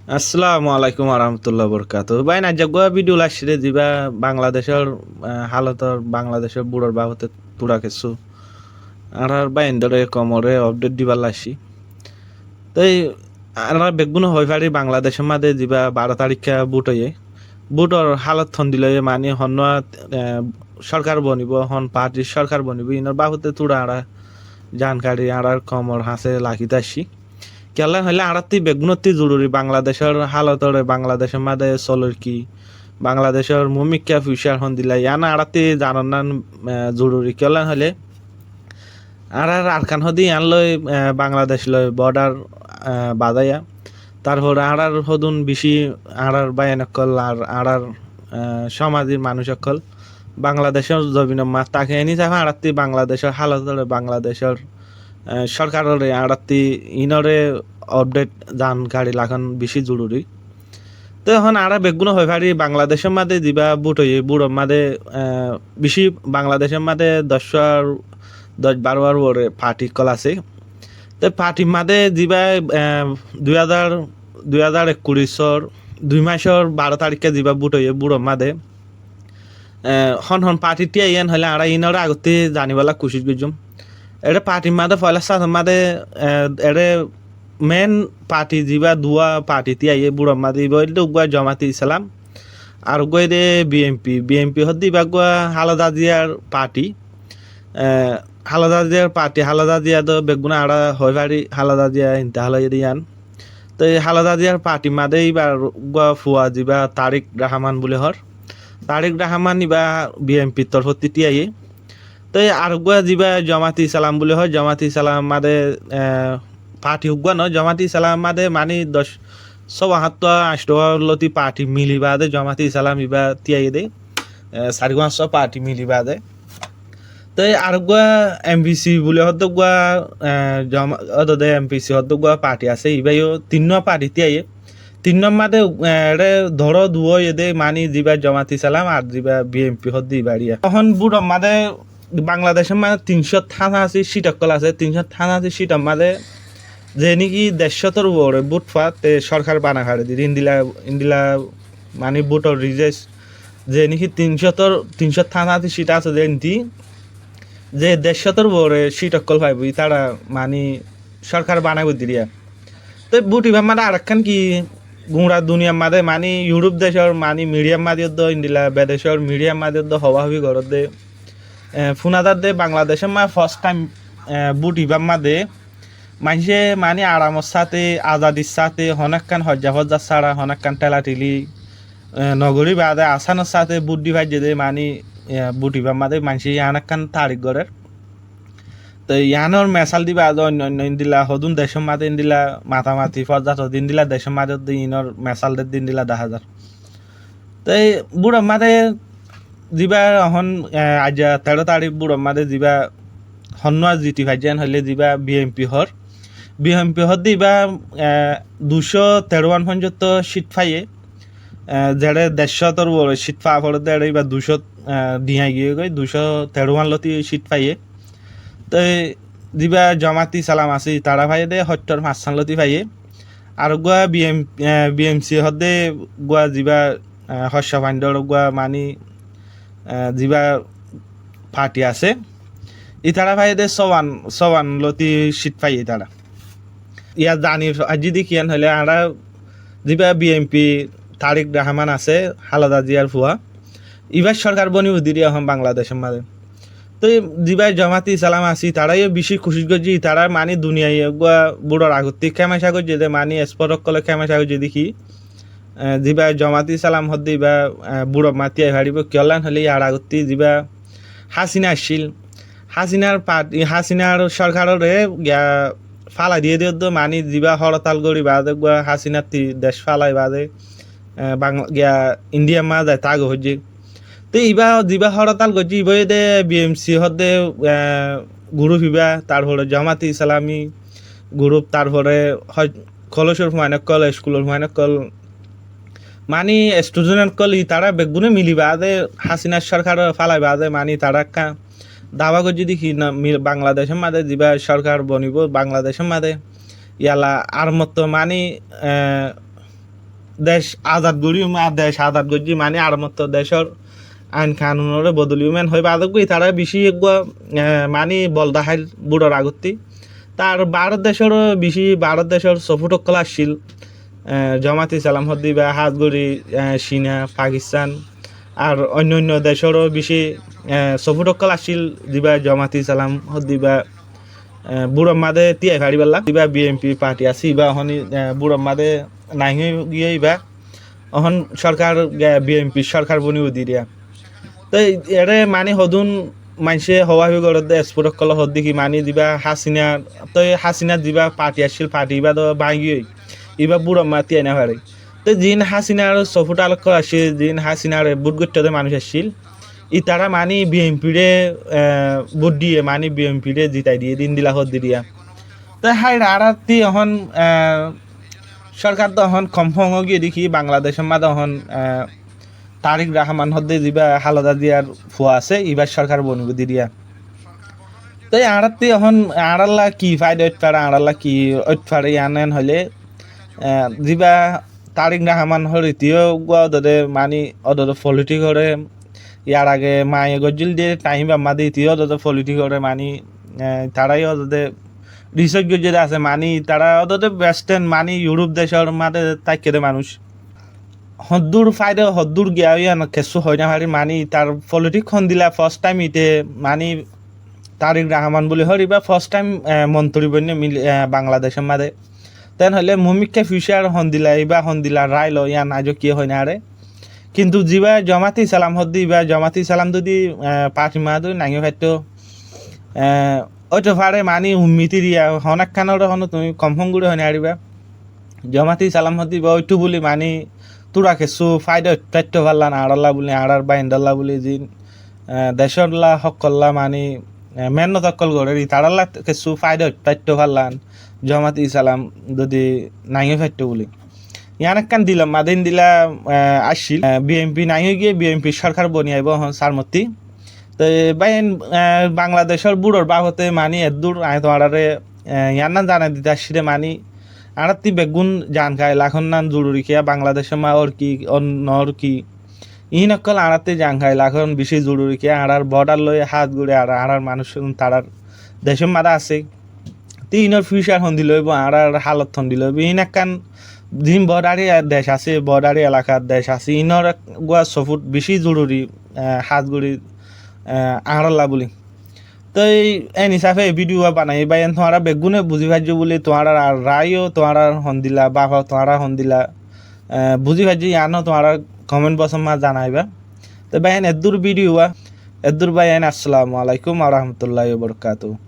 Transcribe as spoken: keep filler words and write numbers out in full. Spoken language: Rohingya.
Assalamu alaikum warahmatullahi wabarakatuhu. Báin, aijja uggwá video laiccí de, ziba Bangladecór, ah, hálotor, Bangladecór bútor babote túra kessú añárar báindóre, koumoré update dibar laiccí. Toi añára beggúne hoi fari, Bangladecór máde ziba baró tarikká bút óiye, bútor hálot hondilla óiye, mani honnúa, ah, sórkar bonibo, hon partir sórkar bonibo, inor babote túra añára jankari añárar koumor hañsé rakíto aiccí. Kiyólla hoilé añárattú beggúnottú zoruri Bangladecór hálotoré, Bangladecór máde soler ki, Bangladecór mumikká future hondilla, yián añárattú zanonnan, eh, zoruri. Kiyólla hoilé añárar Arkan hoóde yián loi, eh, Bangladec loi border, eh, bazaiya. Tarfore añárar hodún bicí añárar báin ókkol ar añárar, eh, somazor manúic ókkol Bangladecór zobinor máze táke. Eni hísafe añárattú Bangladecór hálotoré, Bangladecór eh, sórkaroré añárattú inoré update zankari rakán bicí zoruri. Toi ehón añára beggúne hoi fari, Bangladecór máde ziba bút óiye, bútor máde, eh, bicí Bangladecór máde doc ar, doc baró ar uore parti ókkol asé. Toi partir máde ziba, eh, dui házar, dui házar ekkuric or dui mac or baró tarikká ziba bút óiye, bútor máde eh, hon hon parti tíaiye yián hoilé añára inoré agottú zanibálla kucíc goijjum. Ere partir máde foila sáñsor máde, eh, ere main parti ziba duwá parti tíaiye bútor máde, iba óilde uggwá Jomate Islam, ar uggwá óilde B N P. B N P hoóde iba uggwá Háleda Ziar parti. Eh, Háleda Ziar parti, Háleda Zia to beggúne añára hoi fari, Háleda Zia intehal óiye de yián. Toi Háleda Ziar partir máde ibar uggwá fua ziba Tarik Rahman buli hoór. Tarik Rahman iba B N P r torfóttu tíaiye. Toi ar uggwá ziba Jomate Islam buli hoór, Jomate Islam máde, eh, parti uggwá no, Jomate Islam máde mani doc, sówa háñtwa añctwa lóti parti mili baade Jomate Islam iba tíaiye de, eh, sair fañs só parti mili baade. Toi ar uggwá M B C buli hoóde uggwá, eh, Joma-, ódode M B C hoóde uggwá parti asé, iba yó tinnúa parti tíaiye. Tinnúar máde, eh, ere dóro duwá óiye de, mani ziba Jomate Islam ar ziba B N P hoóde iba eriya. Ehón bútor máde Bangladecór máde tin cót háñsaháñsi seat ókkol asé, tin cót háñsaháñsi seator máde ze niki dec cótor uore bút fa, te sórkar banai fare de, endilla, endilla mani bútor result ze niki tin cótor, tin cót háñsaháñsi seat asé de enti, ze deccótor uore seat ókkol faibo, ítara mani sórkar banaibo diriya. Te bút ibar máde arekkán ki, gura duniyar máde mani Europe decór mani media máde yó do endilla, bedecór media máde yó do hoba hobi goródde. Eh, fúna zadde Bangladecór máde first time, eh, bút ibar máde maincé mani aramor sáte, azadir sáte, honó ekkán hoijja foijja sára, honó ekkán thela theli, eh, no gorí baade asanor sáte bút di faijje de mani, eh, bút ibar máde maincé yián ekkán tarif gorér. Te yiánor mesal di baade oinno oinno endilla hodún decór máde endilla matamati foijja to endilla decór máde de inor mesal de endilla dahá zar. Te bútor máde ziba ehón, eh, aijja teró tarik bútor máde ziba honnúa ziti faijje yián hoilé ziba B N P hoór. B N P hoóde iba, eh, duicó teró wán foijjonto seat faiye. Eh, zeçé deccótor uore seat fa foredde, eçé iba duicó, eh, diñai giyé goi, duicó teró wán lóti seat faiye. Te ziba Jomate Islam asé, itará faiye de hóttor fañs wán lóti faiye. Ar uggwá B M, eh, B M C hoóde uggwá ziba, eh, hoicca faindor uggwá mani, eh, ziba parti asé, itará faiye de sówa wán, sówa wán lóti seat faiye itará. Yián zani faijjí de kiyán hoilé añára ziba B N P Tarik Rahman asé, Háleda Ziar fua, iba sórkar bonibo diriya ehón Bangladecór máde. Te ziba Jomate Islam asé, itará yó bicí kucíc goijjé, itará mani duniyai uggwá bútor agottú kemesha goijjé de, mani expert ókkole kemesha goijjé de ki, eh, ziba Jomate Islam hoóde iba, eh, bútor máde tíai faribo, kiyólla hoilé yar agottú ziba Hasina accíl, Hasinar part-, Hasinar sórkaroré giya fálai diyé de yó do, mani ziba hórotal gorí baade uggwá Hasinattú dec fálai baade, eh, Bangla-, giya Indiyar máze zai tágo hoijjé. Te iba ziba hórotal goijjé, iba óiye de B M C hoóde, eh, group iba, tarfore Jomate Islami group, tarfore hoi-, kolocor fuain ókkol, iskulor fuain ókkol, mani student ókkol, itará beggúne mili baade, Hasinar sórkaroré fálai baade, mani itará ekká dawa goijjé de ki na, mi-, Bangladecór máde ziba sórkar bonibo, Bangladecór máde yala ar motto mani, eh, dec azad goijjum, ar dec azad goijjí, mani añárar motó decór ain kanunore bodoliyum en hoi baade goi tará bicí eggúa, eh, mani bol daháil bútor agottí. Tar Bárot decóro bicí, Bárot decór sofut ókkol accíl, eh, Jomaat Islam hoó de íba, hás gorí, eh, Cina, Pakistan, ar oinno oinno decóro bicí, eh, sofut ókkol accíl, zibá Jomaat Islam hoó de íba, eh, bútor mazé tíai faribálla. Zibá B N P party asé, íba ehón, eh, bútor mazé nai ói giyé íba. Ehón sorkar, eh, B N P sorkar bonibo diriya. Toi ere mani hodún maincé howa howi gorédde, expert ókkole hoódde ki mani zibá Hasina, toi Hasina zibá party accíl, party íba to báñgi giyói, íba bútor mazé tíai no fare. Toi ziín Hasinar sofut ókkol accíl, ziín Hasinare vote goittóde manúic accíl, itará mani B N P re, eh, vote diyé, mani B N P re zitai diyé de endilla hoódde diriya. Toi háir añárattí ehón, eh, sorkar to ehón confirm ói giyé de ki Bangladecór mazé ehón, eh, Tarik Rahman hoó de zibá Khaleda Ziar fua asé, íbar sorkar bonibo diriya. Toi añárattí ehón añáralla ki faida óit fare, añáralla ki óit fare, yián en hoilé, eh, zibá Tarik Rahman hoór íte yó eggúa ódode mani ódode politic goré, yar age maye goijjíl de time ibár mazé íte yó ódode politic goré mani, eh, tará yó ódode research goijjé de asé mani, tará ódode western mani Europe decór mazé táikke de manúic. Hoddúr faida, hoddúr giya, yián kessú hoi no fari. Mani tar politic hondilla, first time íte mani Tarik Rahman buli hoór íba first time, eh, montri boinné mil-, eh, Bangladecór mazé. Te en hoilé mumikká future hondilla, íba hondilla rai lo, yián aijó kiyé hoi no fare. Kintu zibá Jomaat Islam hoó de íba, Jomaat Islam zodi, eh, party mazé zodi nai ói faitto, eh, óito fare mani ummit diriya, honó ekkánoré honó tumi confirm gorí hoi no faribá. Jomaat Islam hoó de íba óito buli mani tura kessú faida óit faitto farlan añáralla buli, añárar báindolla buli, ziín, eh, decólla hókkolla mani, eh, mehénnot ókkol gorér, itarálla kessú faida óit faitto farlan Jomaat Islam zodi nai ói faitto buli. Yián ekkán dilor mazé endilla, eh, accíl, eh, B N P nai ói giyé, B N P sorkar boni aibó ehón sarmottí. Toi báiyain, eh, Bangladecór bútor babote mani eddúr añí tuáñrare, eh, yián nan zanai dito aiccí de mani, añárattí beggún zan kail ehón nan zoruri kiyá, Bangladecór mazé ór ki, ór no ór ki. Iín ókkol añárattí zan kail ehón bicí zoruri kiyá, añárar border loi hás gorí ar añárar manúic tarár decór mazé asé. Te inor future hondilla óibo, añárar halot hondilla óibo, iín ekkán zin bodari dec asé, bodari elakar dec asé, inor eggúa support bicí zoruri, eh, hás gorí, eh, añáralla buli. Toi ei, en hísafe ei video banai, báiyain tuáñra beggúne buzi faijjó buli, tuáñrar ar rai ó, tuáñrar hondilla báfa, tuáñra hondilla, eh, buzi faijjó, yián ó tuáñra comment box or mazé zanaiba. Toi báiyain eddúr video, eddúr báiyain, assalamu alaikum wa rahmatullahi wa barakatuhu.